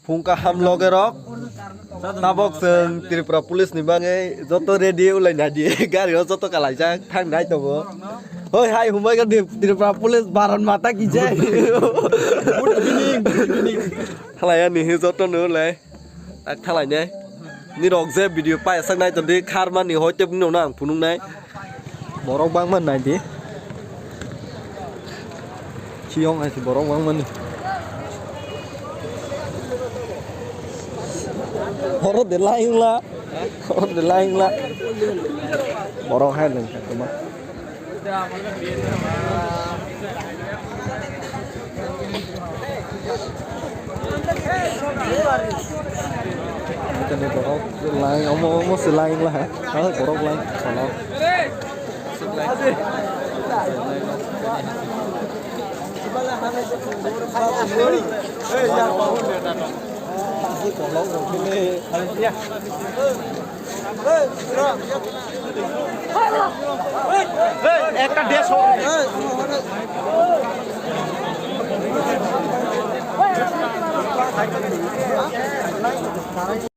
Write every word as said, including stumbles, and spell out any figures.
Phung kaham loge rok. Tabok chwng Tripura Police ni bagwi joto ready ulai nai di. Gari o joto kalaijak thang nai tongo. Hoi hai humbai ka di Tripura Police Bharat Mata ki jai. Good evening, good evening. Thalai ani hi joto no ulai. Tak thalai nai. Ni rok je video pai sak nai to di khar mani hoi te no nang phunuk nai. Borok bangma nai di. Chiyong hai se borok bangmani. Horo de lain la. Horo de lain la. Borok hai nang koma. Tini borok lain, omo, omo se lain la. Ah, borok lain kono. একটা দেশ হোক।